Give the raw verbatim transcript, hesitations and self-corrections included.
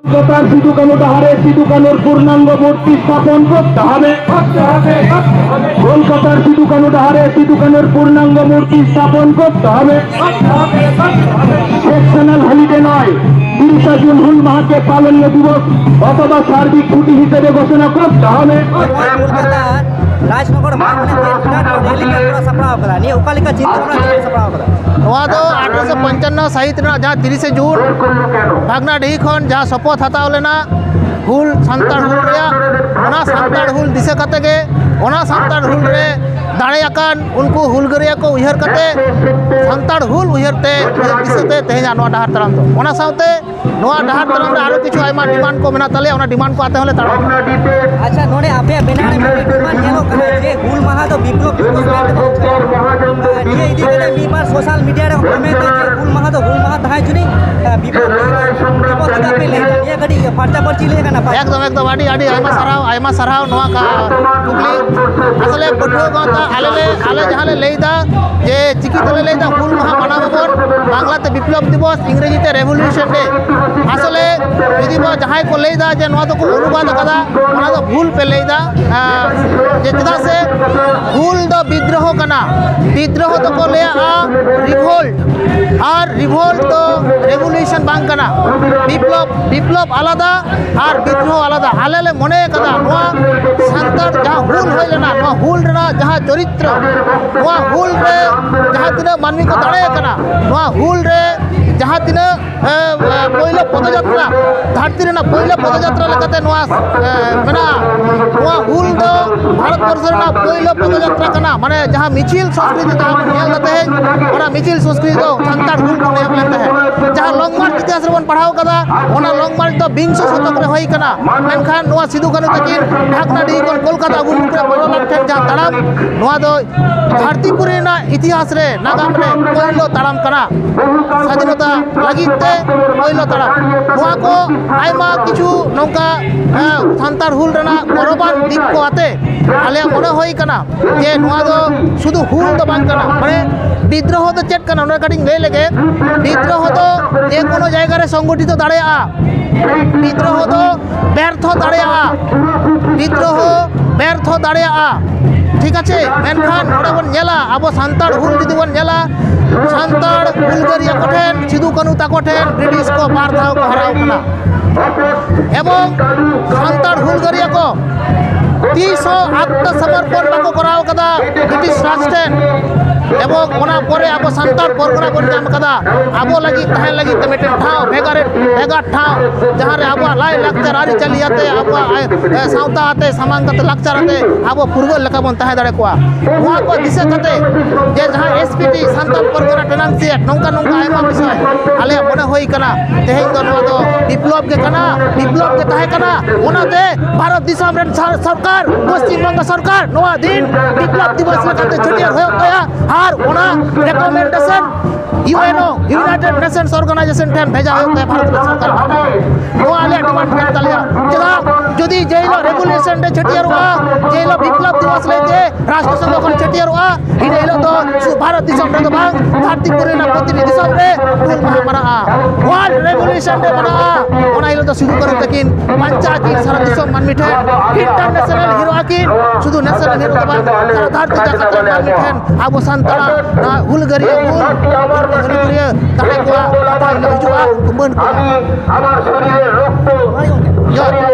কলকাতার সিধু কানু ডাহারে সিধু কানুর পূর্ণাঙ্গ মূর্তি স্থাপন করতে হবে। কলকাতার সিধু কানু ডাহারে সিধু কানুর পূর্ণাঙ্গ মূর্তি স্থাপন করতে হবে। সেকশনাল হলিডে নয়, তিরিশে জুন হুল মাহাকে পালনীয় দিবস অথবা সার্বিক ছুটি হিসেবে ঘোষণা করতে হবে। ᱠᱳᱞᱠᱟᱛᱟ ᱨᱟᱡᱽᱱᱚᱜᱚᱨ ᱢᱟᱴᱷ ᱨᱮ ᱛᱮᱦᱮᱧ ᱵᱤᱨᱟᱴ ᱨᱮᱞᱤ ᱠᱚ ᱥᱟᱯᱲᱟᱣ ᱠᱟᱫᱟ᱾ ᱱᱤᱭᱟᱹ ᱚᱠᱟ ᱞᱮᱠᱟ ᱪᱤᱱᱛᱟᱹ ᱵᱷᱟᱵᱽᱱᱟ ᱛᱮ ᱥᱟᱯᱲᱟᱣ ᱠᱟᱫᱟ? ᱱᱚᱣᱟ ᱫᱚ ᱟᱴᱷᱨᱚᱥᱚ ᱯᱚᱧᱪᱟᱱᱱᱚ ᱥᱟᱹᱦᱤᱛ ᱨᱮᱱᱟᱜ ᱡᱟᱦᱟᱸ ᱛᱤᱨᱤᱥᱮ ᱡᱩᱱ ᱵᱷᱟᱜᱽᱱᱟᱰᱤᱦᱤ ᱠᱷᱚᱱ ᱡᱟᱦᱟᱸ ᱥᱚᱯᱚᱛ ᱦᱟᱛᱟᱣ ᱞᱮᱱᱟ ᱦᱩᱞ, ᱥᱟᱱᱛᱟᱲ ᱦᱩᱞ ᱨᱮᱭᱟᱜ, ᱚᱱᱟ ᱥᱟᱱᱛᱟᱲ ᱦᱩᱞ ᱫᱤᱥᱟᱹ ᱠᱟᱛᱮ ᱜᱮ, ᱚᱱᱟ ᱥᱟᱱᱛᱟᱲ ᱦᱩᱞ ᱨᱮ ᱫᱟᱲᱮ ᱟᱠᱟᱱ ᱩᱱᱠᱩ ᱦᱩᱞᱜᱟᱹᱨᱤᱭᱟᱹ ᱠᱚ ᱩᱭᱦᱟᱹᱨ ᱠᱟᱛᱮ ᱥᱟᱱᱛᱟᱲ ᱦᱩᱞ ᱩᱭᱦᱟᱹᱨ ᱛᱮ, ᱩᱭᱦᱟᱹᱨ ᱫᱤᱥᱟᱹ ᱛᱮ ᱛᱮᱦᱮᱧᱟᱜ ᱱᱚᱣᱟ ᱰᱟᱦᱟᱨ ᱛᱟᱲᱟᱢ ᱫᱚ᱾ ᱚᱱᱟ ᱥᱟᱶᱛᱮ ᱱᱚᱣᱟ ᱰᱟᱦᱟᱨ ᱛᱟᱲᱟᱢ ᱨᱮ ᱟᱨᱚ ᱠᱤᱪᱷᱩ ᱟᱭᱢᱟ ᱰᱤᱢᱟᱱᱰ ᱠᱚ ᱢᱮᱱᱟᱜ ᱛᱟᱞᱮᱭᱟ, ᱚᱱᱟ ᱰᱤᱢᱟᱱᱰ ᱠᱚ ᱟᱛᱮ ᱦᱚᱸᱞᱮ ᱛᱟᱲᱟᱢᱟ᱾ ᱟᱪᱪᱷᱟ, ᱱᱚᱰᱮ ᱟᱯᱮᱭᱟᱜ ᱵᱮᱱᱟᱨ ᱨᱮ ᱢᱤᱫᱴᱮᱱ ᱰᱤᱢᱟᱱᱰ ᱧᱮᱞᱚᱜ ᱠᱟᱱᱟ ᱡᱮ ᱦᱩᱞ ᱢᱟᱦᱟ ᱫᱚ ᱵᱤᱯᱞᱚᱵ ᱫᱤᱵᱚᱥ ᱢᱮᱱᱛᱮ ᱵᱚᱱ ᱩᱪᱷᱟᱹᱱᱟ᱾ ᱱᱤᱭᱟᱹ ᱤᱫᱤ ᱠᱟᱛᱮ ᱢᱤᱫ ᱵᱟᱨ ᱥᱳᱥᱟᱞ ᱢᱤᱰᱤᱭᱟ ᱨᱮ ᱠᱚ ᱠᱚᱢᱮᱱᱴ ᱮᱫᱟ ᱡᱮ ᱦᱩᱞ ᱢᱟᱦᱟ ᱫᱚ ᱦᱩᱞ ᱢᱟᱦᱟ ᱛᱟᱦᱮᱸ ᱦᱚᱪᱚᱱᱤᱡ, ᱵᱤᱯᱞᱚᱵ ᱫᱤᱵᱚᱥ ᱪᱮᱫᱟᱜ ᱯᱮ ᱞᱟᱹᱭ ᱮᱫᱟ? ᱱᱤᱭᱟᱹ ᱠᱟᱹᱴᱤᱡ ᱯᱷᱟᱨᱪᱟ ᱯᱷᱟᱹᱨᱪᱤ ᱞᱟᱹᱭ ᱠᱟᱱᱟ᱾ ᱮᱠᱫᱚᱢ, ᱮᱠᱫᱚᱢ, ᱟᱹᱰᱤ, ᱟᱹᱰᱤ ᱟᱭᱢᱟ ᱥᱟᱨᱦᱟᱣ, ᱟᱭᱢᱟ ᱥᱟᱨᱦᱟᱣ ᱱᱚᱣᱟ ᱠᱟ-, ᱠᱩᱠᱞᱤ᱾ ᱟᱥᱚᱞᱮ ᱯᱟᱹᱴᱷᱩᱣᱟᱹ ᱜᱟᱶᱛᱟ ᱟᱞᱮ ᱞᱮ, ᱟᱞᱮ ᱡᱟᱦᱟᱸ ᱞᱮ ᱞᱟᱹᱭ ᱮᱫᱟ ᱡᱮ ᱪᱤᱠᱤ ᱛᱮᱞᱮ ᱞᱟᱹᱭ ᱮᱫᱟ ᱦᱩᱞ ᱢᱟᱦᱟ ᱢᱟᱱᱟᱣ ᱟᱵᱚᱱ, ᱵᱟᱝᱞᱟ ᱛᱮ ᱵᱤᱯᱞᱚᱵ ᱫᱤᱵᱚᱥ, ᱤᱝᱨᱮᱡᱤ ᱛᱮ ᱨᱮᱵᱷᱚᱞᱩᱥᱚᱱ ᱰᱮ᱾ ᱟᱥᱚᱞᱮ ᱡᱩᱫᱤ ᱵᱟ ᱡᱟᱦᱟᱸᱭ ᱠᱚ ᱞᱟᱹᱭ ᱮᱫᱟ ᱡᱮ ᱱᱚᱣᱟ ᱫᱚᱠᱚ ᱚᱱᱩᱵᱟᱫ ᱟᱠᱟᱫᱟ, ᱚᱱᱟ ᱫᱚ ᱵᱷᱩᱞ ᱯᱮ ᱞᱟᱹᱭ ᱮᱫᱟ᱾ ᱟᱨ ᱡᱮ ᱪᱮᱫᱟᱜ ᱥᱮ ᱦᱩᱞ ᱫᱚ ᱵᱤᱫᱽᱨᱳᱦᱚ ᱠᱟᱱᱟ, ᱵᱤᱫᱽᱨᱳᱦᱚ ᱫᱚᱠᱚ ᱞᱟᱹᱭᱟᱜᱼᱟ ᱨᱤᱵᱷᱳᱞᱴ, ᱟᱨ ᱨᱤᱵᱷᱳᱞᱴ ᱫᱚ ᱨᱮᱵᱷᱚᱞᱩᱥᱚᱱ ᱵᱟᱝ ᱠᱟᱱᱟ᱾ ᱵᱤᱯᱞᱚᱵ, ᱵᱤᱯᱞᱚᱵ ᱟᱞᱟᱫᱟ ᱟᱨ ᱵᱤᱫᱽᱨᱳᱦᱚ ᱟᱞᱟᱫᱟ᱾ ᱟᱞᱮ ᱞᱮ ᱢᱚᱱᱮ ᱠᱟᱫᱟ ᱱᱚᱣᱟ ᱥᱟᱱᱛᱟᱲ ᱡᱟᱦᱟᱸ ᱦᱩᱞ ᱦᱩᱭ ᱞᱮᱱᱟ, ᱱᱚᱣᱟ ᱦᱩᱞ ᱨᱮᱱᱟᱜ ᱡᱟᱦᱟᱸ ᱪᱚᱨᱤᱛᱨᱚ, ᱱᱚᱣᱟ ᱦᱩᱞ ᱨᱮ ᱡᱟᱦᱟᱸ ᱛᱤᱱᱟᱹᱜ ᱢᱟᱹᱱᱢᱤ ᱠᱚ ᱫᱟᱲᱮ ᱟᱠᱟᱱᱟ, ᱱᱚᱣᱟ ᱦᱩᱞ ᱨᱮ ᱡᱟᱦᱟᱸ ᱛᱤᱱᱟᱹᱜ, ᱮ, ᱮ, ᱯᱳᱭᱞᱳ ᱯᱚᱫᱚᱡᱟᱛᱨᱟ, ᱫᱷᱟᱹᱨᱛᱤ ᱨᱮᱱᱟᱜ ᱯᱳᱭᱞᱳ ᱯᱚᱫᱚᱡᱟᱛᱨᱟ ᱞᱮᱠᱟᱛᱮ ᱱᱚᱣᱟ, ᱮ, ᱢᱮᱱᱟᱜᱼᱟ᱾ ᱱᱚᱣᱟ ᱦᱩᱞ ᱫᱚ ᱵᱷᱟᱨᱚᱛ ᱵᱚᱨᱥᱚ ᱨᱮᱱᱟᱜ ᱯᱳᱭᱞᱳ ᱯᱚᱫᱚᱡᱟᱛᱨᱟ ᱠᱟᱱᱟ, ᱢᱟᱱᱮ ᱡᱟᱦᱟᱸ ᱢᱤᱪᱷᱤᱞ ᱥᱚᱝᱥᱠᱨᱤᱛᱤ ᱡᱟᱦᱟᱸ ᱵᱚᱱ ᱧᱮᱞ ᱮᱫᱟ ᱛᱮᱦᱮᱧ, ᱚᱱᱟ ᱢᱤᱪᱷᱤᱞ ᱥᱚᱝᱥᱠᱨᱤᱛᱤ ᱫᱚ ᱥᱟᱱᱛᱟᱲ ᱦᱩᱞ ᱠᱷᱚᱱ ᱮᱦᱚᱵ ᱞᱮᱱ ᱛᱟᱦᱮᱸᱫ᱾ ᱡᱟᱦᱟᱸ ᱞᱚᱝ ᱢᱟᱨᱪ ᱤᱛᱤᱦᱟᱥ ᱨᱮᱵᱚᱱ ᱯᱟᱲᱦᱟᱣ ᱠᱟᱫᱟ, ᱚᱱᱟ ᱞᱚᱝ ᱢᱟᱨᱪ ᱫᱚ ᱵᱤᱝᱥᱚ ᱥᱚᱛᱚᱠ ᱨᱮ ᱦᱩᱭ ᱠᱟᱱᱟ, ᱢᱮᱱᱠᱷᱟᱱ ᱱᱚᱣᱟ ᱥᱤᱫᱩ ᱠᱟᱹᱱᱦᱩ ᱛᱟᱹᱠᱤᱱ ᱵᱷᱟᱜᱽᱱᱟᱰᱤᱦᱤ ᱠᱷᱚᱱ ᱠᱳᱞᱠᱟᱛᱟ ᱟᱹᱜᱩ ᱞᱟᱹᱜᱤᱫ ᱨᱮ ᱵᱚᱲᱚ ᱞᱟᱴ ᱴᱷᱮᱱ ᱡᱟᱦᱟᱸ ᱛᱟᱲᱟᱢ, ᱱᱚᱣᱟ ᱫᱚ ᱫᱷᱟᱹᱨᱛᱤ ᱯᱩᱨᱤ ᱨᱮᱱᱟᱜ ᱤᱛᱤᱦᱟᱥ ᱨᱮ, ᱱᱟᱜᱟᱢ ᱨᱮ ᱯᱳᱭᱞᱳ ᱛᱟᱲᱟᱢ ᱠᱟᱱᱟ᱾ ᱥᱟᱫᱷᱤᱱᱚᱛᱟ ᱞᱟᱹᱜᱤᱫ ᱛᱮ ᱯᱳᱭᱞᱳ ᱛᱟᱲᱟᱢ᱾ ᱱᱚᱣᱟ ᱠᱚ ᱟᱭᱢᱟ ᱠᱤᱪᱷᱩ ᱱᱚᱝᱠᱟ, ᱮ, ᱥᱟᱱᱛᱟᱲ ᱦᱩᱞ ᱨᱮᱱᱟᱜ ᱜᱚᱨᱚᱵᱟᱱ ᱫᱤᱠ ᱠᱚ ᱟᱛᱮ ᱟᱞᱮᱭᱟᱜ ᱢᱚᱱᱮ ᱦᱩᱭ ᱠᱟᱱᱟ ᱡᱮ ᱱᱚᱣᱟ ᱫᱚ ᱥᱩᱫᱷᱩ ᱦᱩᱞ ᱫᱚ ᱵᱟᱝ ᱠᱟᱱᱟ, ᱢᱟᱱᱮ ᱵᱤᱫᱽᱨᱳᱦᱚ ᱫᱚ ᱪᱮᱫ ᱠᱟᱱᱟ ᱚᱱᱟ ᱠᱟᱹᱴᱤᱡ ᱞᱟᱹᱭ ᱞᱮᱜᱮ᱾ ᱵᱤᱫᱽᱨᱳᱦᱚ ᱫᱚ ᱡᱮ ᱠᱳᱱᱳ ᱡᱟᱭᱜᱟ ᱨᱮ ᱥᱚᱝᱜᱚᱴᱷᱤᱛᱚ ᱫᱟᱲᱮᱭᱟᱜᱼᱟ, ᱵᱤᱫᱽᱨᱳᱦᱚ ᱫᱚ ᱵᱮᱨᱛᱷᱚ ᱫᱟᱲᱮᱭᱟᱜᱼᱟ, ᱵᱤᱫᱽᱨᱳᱦᱚ ᱵᱮᱨᱛᱷᱚ ᱫᱟᱲᱮᱭᱟᱜᱼᱟ᱾ ᱴᱷᱤᱠ ᱟᱪᱷᱮ, ᱢᱮᱱᱠᱷᱟᱱ ᱱᱚᱰᱮ ᱵᱚᱱ ᱧᱮᱞᱟ, ᱟᱵᱚ ᱥᱟᱱᱛᱟᱲ ᱦᱩᱞ ᱡᱩᱫᱤ ᱵᱚᱱ ᱧᱮᱞᱟ, ᱥᱟᱱᱛᱟᱲ ᱦᱩᱞᱜᱟᱹᱨᱤᱭᱟᱹ ᱠᱚᱴᱷᱮᱱ, ᱥᱤᱫᱩ ᱠᱟᱹᱱᱦᱩ ᱛᱟᱠᱚ ᱴᱷᱮᱱ ᱵᱨᱤᱴᱤᱥ ᱠᱚ ᱵᱟᱨ ᱫᱷᱟᱣ ᱠᱚ ᱦᱟᱨᱟᱣ ᱠᱟᱱᱟ᱾ ᱮᱵᱚᱝ ᱥᱟᱱᱛᱟᱲ ᱦᱩᱞᱜᱟᱹᱨᱤᱭᱟᱹ ᱠᱚ ᱛᱤᱥ ᱦᱚᱸ ᱟᱛᱢᱚᱥᱚᱢᱚᱨᱯᱚᱱ ᱵᱟᱠᱚ ᱠᱚᱨᱟᱣ ᱠᱟᱫᱟ ᱵᱨᱤᱴᱤᱥ ᱨᱟᱡᱽ ᱴᱷᱮᱱ᱾ ᱮᱵᱚᱝ ᱚᱱᱟ ᱯᱚᱨᱮ ᱟᱵᱚ ᱥᱟᱱᱛᱟᱲ ᱯᱚᱨᱜᱚᱱᱟ ᱵᱚᱱ ᱧᱟᱢ ᱠᱟᱫᱟ, ᱟᱵᱚ ᱞᱟᱹᱜᱤᱫ ᱛᱟᱦᱮᱱ ᱞᱟᱹᱜᱤᱫ ᱛᱮ ᱢᱤᱫᱴᱮᱱ ᱴᱷᱟᱶ, ᱵᱷᱮᱜᱟᱨ ᱵᱷᱮᱜᱟᱨ ᱴᱷᱟᱶ, ᱡᱟᱦᱟᱸ ᱨᱮ ᱟᱵᱚᱣᱟᱜ ᱞᱟᱭ ᱞᱟᱠᱪᱟᱨ ᱟᱹᱨᱤᱪᱟᱹᱞᱤ ᱟᱛᱮ, ᱟᱵᱚᱣᱟᱜ, ᱮ, ᱥᱟᱶᱛᱟ ᱟᱛᱮ, ᱥᱟᱢᱟᱝ ᱠᱟᱛᱮ, ᱞᱟᱠᱪᱟᱨ ᱟᱛᱮ ᱟᱵᱚ ᱯᱷᱩᱨᱜᱟᱹᱞ ᱞᱮᱠᱟ ᱵᱚᱱ ᱛᱟᱦᱮᱸ ᱫᱟᱲᱮ ᱠᱚᱣᱟ᱾ ᱱᱚᱣᱟ ᱠᱚ ᱫᱤᱥᱟᱹ ᱠᱟᱛᱮ ᱡᱮ ᱡᱟᱦᱟᱸ ᱮᱥ ᱯᱤ ᱴᱤ, ᱥᱟᱱᱛᱟᱲ ᱯᱚᱨᱜᱟᱱᱟ ᱴᱮᱱᱟᱱᱥᱤᱭᱮᱴ, ᱱᱚᱝᱠᱟ ᱱᱚᱝᱠᱟ ᱟᱭᱢᱟ ᱵᱤᱥᱚᱭ ᱟᱞᱮᱭᱟᱜ ᱢᱚᱱᱮ ᱦᱩᱭ ᱠᱟᱱᱟ, ᱛᱮᱦᱮᱧ ᱫᱚ ᱱᱚᱣᱟ ᱫᱚ ᱵᱤᱯᱞᱚᱵ ᱜᱮ ᱠᱟᱱᱟ, ᱵᱤᱯᱞᱚᱵ ᱜᱮ ᱛᱟᱦᱮᱸ ᱠᱟᱱᱟ᱾ ᱚᱱᱟᱛᱮ ᱵᱷᱟᱨᱚᱛ ᱫᱤᱥᱚᱢ ᱨᱮᱱ ᱥᱚᱨ-, ᱥᱚᱨᱠᱟᱨ, ᱯᱚᱥᱪᱤᱢ ᱵᱚᱝᱜᱚ ᱥᱚᱨᱠᱟᱨ ᱱᱚᱣᱟ ᱫᱤᱱ ᱵᱤᱯᱞᱚᱵ ᱫᱤᱵᱚᱥ ᱞᱮᱠᱟᱛᱮ ᱪᱷᱟᱹᱴᱭᱟᱹᱨ ᱦᱩᱭᱩᱜ ᱛᱟᱭᱟ ᱟᱨ ᱚᱱᱟ ᱨᱮᱠᱚᱢᱮᱱᱰᱮᱥᱚᱱ ᱤᱭᱩ ᱮᱱ ᱳ, ᱤᱭᱩᱱᱟᱭᱴᱮᱰ ᱱᱮᱥᱚᱱᱥ ᱚᱨᱜᱟᱱᱟᱭᱡᱮᱥᱚᱱ ᱴᱷᱮᱱ ᱵᱷᱮᱡᱟ ᱦᱩᱭᱩᱜ ᱛᱟᱭᱟ ᱵᱷᱟᱨᱚᱛ ᱨᱮᱱ ᱥᱚᱨᱠᱟᱨ ᱯᱟᱦᱴᱟ᱾ ᱱᱚᱣᱟ ᱟᱞᱮᱭᱟᱜ ᱰᱤᱢᱟᱱᱰ ᱢᱮᱱᱟᱜ ᱛᱟᱞᱮᱭᱟ᱾ ᱪᱮᱫᱟᱜ ᱡᱩᱫᱤ ᱡᱮ ᱦᱤᱞᱳᱜ ᱨᱮᱵᱷᱚᱞᱩᱥᱚᱱ ᱰᱮ ᱪᱷᱟᱹᱴᱭᱟᱹᱨᱚᱜᱼᱟ, ᱡᱮ ᱦᱤᱞᱳᱜ ᱵᱤᱯᱞᱚᱵ ᱫᱤᱵᱚᱥ ᱞᱟᱹᱭᱛᱮ ᱨᱟᱥᱴᱨᱚ ᱥᱚᱝᱜᱷᱚ ᱠᱷᱚᱱ ᱪᱷᱟᱹᱴᱭᱟᱹᱨᱚᱜᱼᱟ, ᱤᱱᱟᱹ ᱦᱤᱞᱳᱜ ᱫᱚ ᱥᱩᱫᱷᱩ ᱵᱷᱟᱨᱚᱛ ᱫᱤᱥᱚᱢ ᱨᱮᱫᱚ ᱵᱟᱝ, ᱫᱷᱟᱹᱨᱛᱤ ᱯᱩᱨᱤ ᱨᱮᱱᱟᱜ ᱯᱨᱚᱛᱤᱴᱤ ᱫᱤᱥᱚᱢ ᱨᱮ ᱦᱩᱞ ᱢᱟᱦᱟ ᱢᱟᱱᱟᱜᱼᱟ, ᱣᱟᱨᱞᱰ ᱨᱮᱵᱷᱚᱞᱩᱥᱚᱱ ᱰᱮ ᱢᱟᱱᱟᱜᱼᱟ᱾ ᱚᱱᱟ ᱦᱤᱞᱳᱜ ᱫᱚ ᱥᱤᱫᱩ ᱠᱟᱹᱱᱦᱩ ᱛᱟᱹᱠᱤᱱ ᱵᱟᱧᱪᱟᱣ ᱟᱹᱠᱤᱱ ᱥᱟᱨᱟ ᱫᱤᱥᱚᱢ ᱢᱟᱹᱱᱢᱤ ᱴᱷᱮᱱ, ᱤᱱᱴᱟᱨᱱᱮᱥᱱᱟᱞ ᱦᱤᱨᱳ ᱟᱹᱠᱤᱱ, ᱥᱩᱫᱷᱩ ᱱᱮᱥᱱᱟᱞ ᱦᱤᱨᱳ ᱫᱚ ᱵᱟᱝ, ᱥᱟᱨᱟ ᱫᱷᱟᱹᱨᱛᱤ ᱡᱟᱠᱟᱛ ᱨᱮᱱ ᱢᱟᱹᱱᱢᱤ ᱴᱷᱮᱱ ᱟᱵᱚ ᱥᱟᱱᱛᱟᱲᱟᱜ ᱱᱚᱣᱟ ᱦᱩᱞᱜᱟᱹᱨᱤᱭᱟᱹ ᱦᱩᱞ, ᱦᱩᱞᱜᱟᱹᱨᱤᱭᱟᱹ ᱫᱟᱲᱮ ᱠᱚᱣᱟᱜ ᱠᱟᱛᱷᱟ ᱦᱤᱞᱳᱜ ᱦᱤᱡᱩᱜᱼᱟ, ᱩᱱᱠᱩ ᱢᱟᱹᱱ ᱠᱚ ᱮᱢᱟ᱾ ᱡᱚᱦᱟᱨ᱾